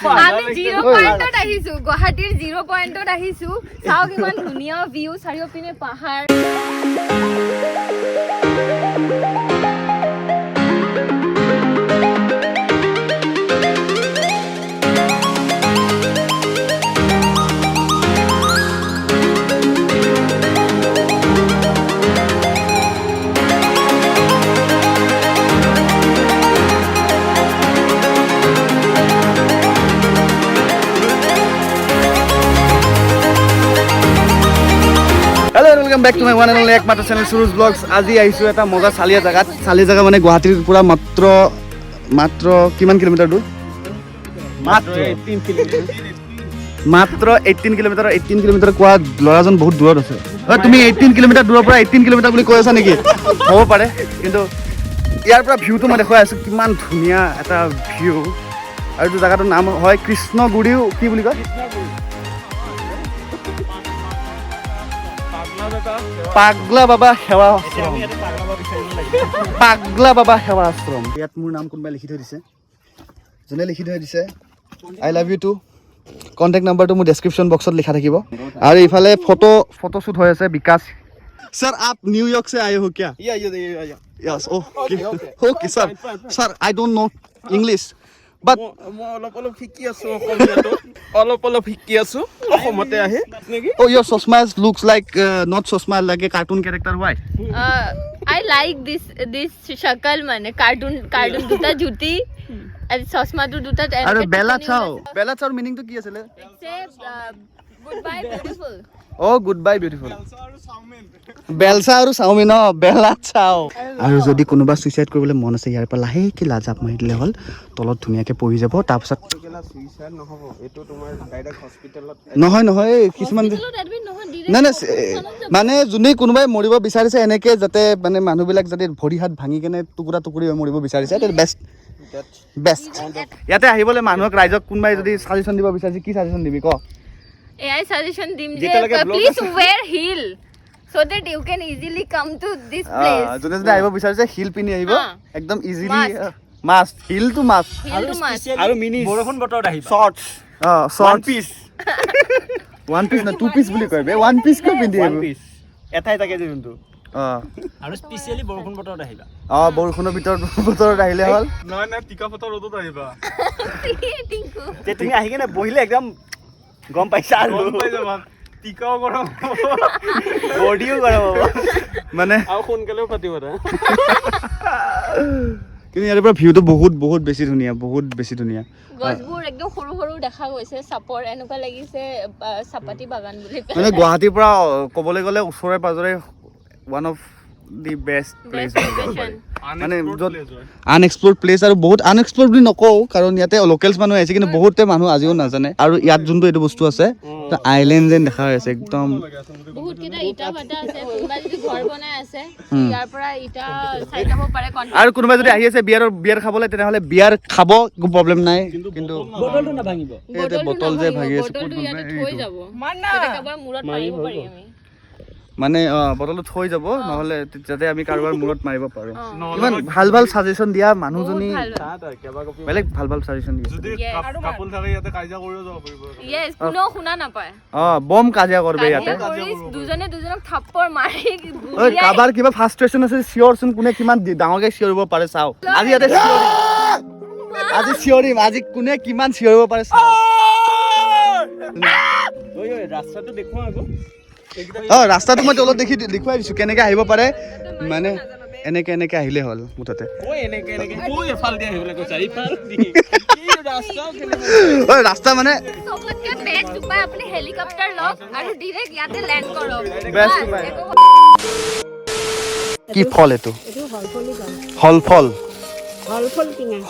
আমি জিৰ' পইণ্টত আহিছো, গুৱাহাটীৰ জিৰ' পইণ্টত আহিছো। চাওক ইমান ধুনীয়া ভিউ, চাৰিওপিনে পাহাৰ। Hello, welcome back to my one and only একমাত্ৰ চেনেল সুৰুজ ব্লগছ। আজি আহিছোঁ এটা মজা চালিয়া জেগাত। চালিয়া জেগা মানে গুৱাহাটীৰ পৰা মাত্ৰ মাত্ৰ কিমান কিলোমিটাৰ দূৰ? মাত্ৰ মাত্ৰ 18 কিলোমিটাৰ। 18 কিলোমিটাৰ কোৱা ল'ৰাজন বহুত দূৰত আছে। ঐ, তুমি 18 কিলোমিটাৰ দূৰৰ পৰা 18 কিলোমিটাৰ বুলি কৈ আছা নেকি? হ'ব পাৰে, কিন্তু ইয়াৰ পৰা ভিউটো মই দেখুৱাই আছোঁ, কিমান ধুনীয়া এটা ভিউ। আৰু এইটো জেগাটোৰ নাম হয় কৃষ্ণগুৰিও কি বুলি কয়, পাগলা বাবা সেৱা আশ্ৰম। পাগলা বাবা সেৱা আশ্ৰম। ইয়াত মোৰ নাম কোনোবাই লিখি থৈ দিছে। যোনে লিখি থৈ দিছে, I love you too. Contact নাম্বাৰটো মোৰ ডেছক্ৰিপশ্যন বক্সত লিখা থাকিব। আৰু ইফালে ফটো শ্বুট হৈ আছে। বিকাশ सर, आप न्यूयॉर्क से आए हो क्या? Yeah. Yes, okay, sir. Sir, I don't know English, but মই অলপ অলপ শিকি আছো অসমীয়াটো, অলপ অলপ শিকি আছো অসমতে আহি নেকি। Oh, your চশমা looks like not চশমা, like a cartoon character. Why? I like this शकল, মানে কাৰ্টুন কাৰ্টুন, দুটা জুতি আৰু চশমাটো দুটা। আৰু বেলা চাও, বেলা চাওৰ মিনিংটো কি আছিলে? Good bye beautiful. অ', গুড বাই বিউটিফুল। বেলচা আৰু চাওমিন। অ', বেলা চাও। আৰু যদি কোনোবা চুইচাইড কৰিবলৈ মন আছে, ইয়াৰ পৰা লাহেকৈ জাপ মাৰি দিলে হ'ল, তলত ধুনীয়াকৈ পৰি যাব। তাৰপিছত চুইচাইড নহ'ব এইটো, তোমাৰ ডাইৰেক্ট হস্পিটেলত। নহয় নহয়, এই কিছুমান যে এডমিট নহয়। নাই নাই, মানে যোনে কোনোবাই মৰিব বিচাৰিছে এনেকে, যাতে মানে মানুহবিলাক যাতে ভৰি হাত ভাঙি কেনে টুকুৰা টুকুৰি হৈ মৰিব বিচাৰিছে, বেষ্ট বেষ্ট। ইয়াতে আহিবলৈ মানুহক, ৰাইজক কোনোবাই যদি ছাজেশ্যন দিব বিচাৰিছে, কি ছাজেশ্যন দিবি ক? এয়াই সাজেশ্যন দিম যে যেতিয়ালৈকে vlog please wear heel so that you can easily come to this place. যোনে যোনে আহিব বিচাৰিছে, হিল পিন্ধি আহিব। একদম ইজিলি। Must. Must, হিলটো মাষ্ট। হিলটো মাষ্ট। আৰু মিনি বৰষুণ বতৰত আহিবা। শ্বৰ্টছ। অঁ, শ্বৰ্ট পিচ। ওৱান পিচ না, টু পিচ বুলি কয় বে। ওৱান পিচ কিয় পিন্ধি ওৱান আহিব? পিচ এটাই থাকে যে যোনটো। আৰু স্পেচিয়েলি বৰষুণ বতৰত আহিবা। অঁ, বৰষুণৰ ভিতৰত বতৰত আহিলে হ'ল। নাই নাই, টিকা ফটা ৰ'দত আহিবা। টিংকু। যে তুমি আহি কিনে বহিলে একদম গম পাইছা আৰু। গম পাই যাবা, টিকাও গৰম হ'ব। বডিও গৰম হ'ব। মানে আৰু সোনকালেও পাতিব দে। কিন্তু ইয়াৰ পৰা ভিউটো বহুত বহুত বেছি ধুনীয়া, বহুত বেছি ধুনীয়া। গছবোৰ একদম সৰু সৰু দেখা গৈছে, চাপৰ এনেকুৱা লাগিছে, চাপাতি বাগান বুলি। মানে গুৱাহাটীৰ পৰা ক'বলৈ গ'লে ওচৰে পাজৰে one of the best place. Best. মানে য'ত আনএক্সপ্ল'ৰ্ড প্লেচ আৰু বহুত আনএক্সপ্ল'ৰ্ড বুলি নকওঁ, কাৰণ ইয়াতে লোকেলছ মানুহ আহিছে, কিন্তু বহুতে মানুহ আজিও নাজানে। আৰু ইয়াত যোনটো এইটো বস্তু আছে, আইলেণ্ড যেন দেখা হৈ আছে একদম। বহুত কেইটা ইটা ভাটা আছে। কোনোবাই যদি ঘৰ বনাই আছে, ইয়াৰ পৰা ইটা চাই যাব পাৰে। আৰু কোনোবাই যদি আহি আছে বিয়াৰ খাবলৈ, তেনেহ'লে বিয়াৰ খাব, একো প্ৰব্লেম নাই, কিন্তু বটলটো নাভাঙিব। এই বটল যে ভাগি আছে, ক'ত বটলটো গ'ল ইয়াতে বে? থৈ এইটো। যাব, যাতে কাৰোবাৰ মূৰত মাৰিব পাৰি আমি। মানে বটলটো থৈ যাব, নহ'লে যাতে আমি কাৰোবাৰ মূৰত মাৰিব পাৰোঁ। ইমান ভাল ভাল ছাজেশ্যন দিয়া মানুহজনী। বহুত ভাল। বেলেগ ভাল ভাল ছাজেশ্যন দিয়ে। যদি Yes. কাপোল থাকে ইয়াতে, কাজিয়া কৰিও যাব পাৰিব। য়েছ, কোনেও শুনা নাপায়। অঁ, বম কাজিয়া কৰবে ইয়াতে। কাজিয়া কৰি দুজনে দুজনক থাপ্পৰ মাৰি ঐ, গুৰিয়াই। কাৰোবাৰ কিবা ফ্ৰাষ্ট্ৰেশ্যন আছে, চিঞৰচোন। কোনে কিমান ডাঙৰকে চিঞৰিব পাৰে চাওঁ। আজি ইয়াতে চিঞৰিম, আজি চিঞৰিম, আজি কোনে কিমান চিঞৰিব পাৰে চাওঁ। ঐ ঐ, ৰাস্তাটো দেখুৱা আকৌ। অঁ, ৰাস্তাটো মই তলত দেখুৱাই দিছোঁ কেনেকে আহিব পাৰে। মানে এনেকে এনেকে আহিলে হ'ল মুঠতে। ঐ, এনেকে এনেকে কৈ এফাল দি আহিবলৈ কৈছা, ইফাল দি কি ৰাস্তাও কেনেকুৱা? ঐ, ৰাস্তা মানে চবতকে বেষ্ট উপায়, আপুনি হেলিকপ্টাৰ লওক আৰু ডিৰেক্ট ইয়াতে লেণ্ড কৰক। Best বাছ, উপায়। কি ফল এইটো? হলফল।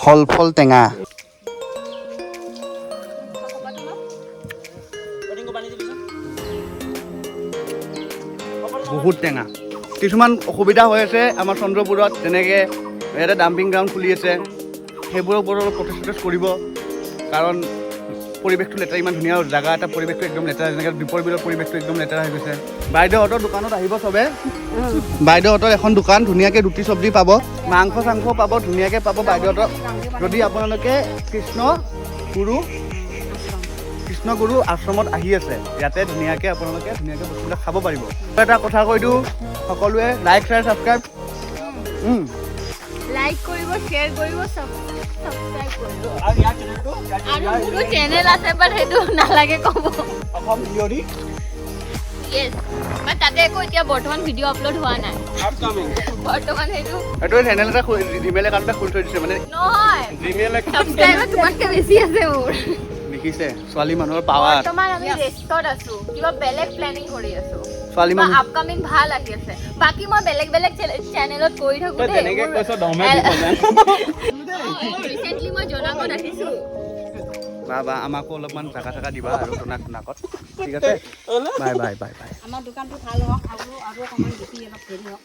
হলফল টেঙা। বহুত টেঙা। কিছুমান অসুবিধা হৈ আছে আমাৰ চন্দ্ৰপুৰত, যেনেকৈ ইয়াতে ডাম্পিং গ্ৰাউণ্ড খুলি আছে। সেইবোৰৰ ওপৰত অলপ প্ৰটেষ্ট চটেষ্ট কৰিব, কাৰণ পৰিৱেশটো লেতেৰা। ইমান ধুনীয়া জেগা এটা, পৰিৱেশটো একদম লেতেৰা। যেনেকৈ দীপৰ বিলৰ পৰিৱেশটো একদম লেতেৰা হৈ গৈছে। বাইদেউহঁতৰ দোকানত আহিব চবে। বাইদেউহঁতৰ এখন দোকান, ধুনীয়াকৈ ৰুটি চব্জি পাব, মাংস চাংস পাব, ধুনীয়াকৈ পাব বাইদেউহঁতৰ। যদি আপোনালোকে কৃষ্ণ গুৰু কৃষ্ণগুৰু আশ্ৰমত আহি আছে, ইয়াতে ধুনীয়াকৈ আপোনালোকে ধুনীয়াকৈ বস্তুবিলাক খাব পাৰিব। এটা কথা কৈ দিওঁ, সকলোৱে লাইক, শ্বেয়াৰ, ছাবস্ক্ৰাইব। লাইক কৰিব, শ্বেয়াৰ কৰিব, ছাবস্ক্ৰাইব কৰিব। আৰু ইয়াৰ চেনেলটো আৰু মোৰো চেনেল আছে, বাট সেইটো নালাগে ক'ব। অসম জীয়ৰী। য়েছ, বাট তাতে একো এতিয়া বৰ্তমান ভিডিঅ' আপলোড হোৱা নাই। আপকামিং। বৰ্তমান সেইটো এইটো চেনেল এটা, জিমেইল একাউণ্ট এটা খুলি থৈ দিছে মানে। নহয়। জিমেইল। ছাবস্ক্ৰাইবাৰ তোমাতকৈ বেছি আছে মোৰ। দেখিছে, ছোৱালী মানুহৰ পাৱাৰ। বৰ্তমান আমি ৰেষ্টত আছো, কিবা বেলেগ প্লেনিং কৰি আছো। ছোৱালী কিবা মানুহ আপকামিং ভাল আহি আছে। বাকী মই বেলেগ বেলেগ চেনেলত কৰি থাকো তই দেই। তেনেকে কৈছ, দমে দিব যেন। ৰিচেণ্টলি মই জোনাকত আহিছো। বা বা, আমাকো অলপমান জাগা থাকা দিবা আৰু জোনাক জোনাকত। ঠিক আছে, বাই বাই বাই বাই। আমাৰ দোকানটো ভাল হওক আৰু আৰু অকণমান বেছি অলপ হেৰি হওক।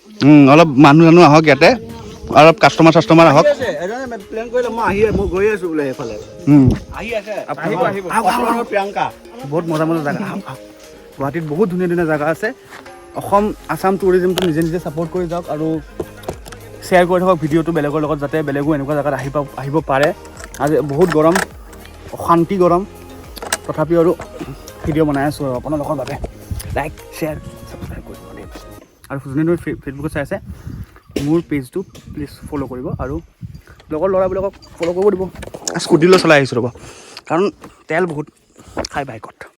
অলপ মানুহ চানুহ আহক ইয়াতে, অলপ কাষ্টমাৰ চাষ্টমাৰ আহক। এজনে প্লেন কৰিলে, মই আহি মই গৈ আছো বোলে সেইফালে। আহি আছে। আহিব, আহিব। আহক, আহক, আহক। প্ৰিয়ংকা। বহুত মজা মজা জাগা। আহক আহক, গুৱাহাটীত বহুত ধুনীয়া ধুনীয়া জাগা আছে। অসম, আছাম টুৰিজিমটো নিজে নিজে ছাপৰ্ট কৰি যাওক আৰু শ্বেয়াৰ কৰি থাকক ভিডিঅ'টো বেলেগৰ লগত, যাতে বেলেগো এনেকুৱা জেগাত আহিব পাৰে। আজি বহুত গৰম, অশান্তি গৰম, তথাপিও আৰু ভিডিঅ' বনাই আছোঁ আৰু আপোনালোকৰ বাবে। লাইক, শ্বেয়াৰ, ছাবস্ক্ৰাইব কৰিব দেই। আৰু যোনে যোনে ফেচবুকত চাই আছে, মোৰ পেজটো প্লিজ ফ'ল' কৰিব আৰু লগৰ ল'ৰাবিলাকক ফ'ল' কৰিব দিব। স্কুটি লৈ চলাই আহিছোঁ ৰ'ব, কাৰণ তেল বহুত খাই বাইকত।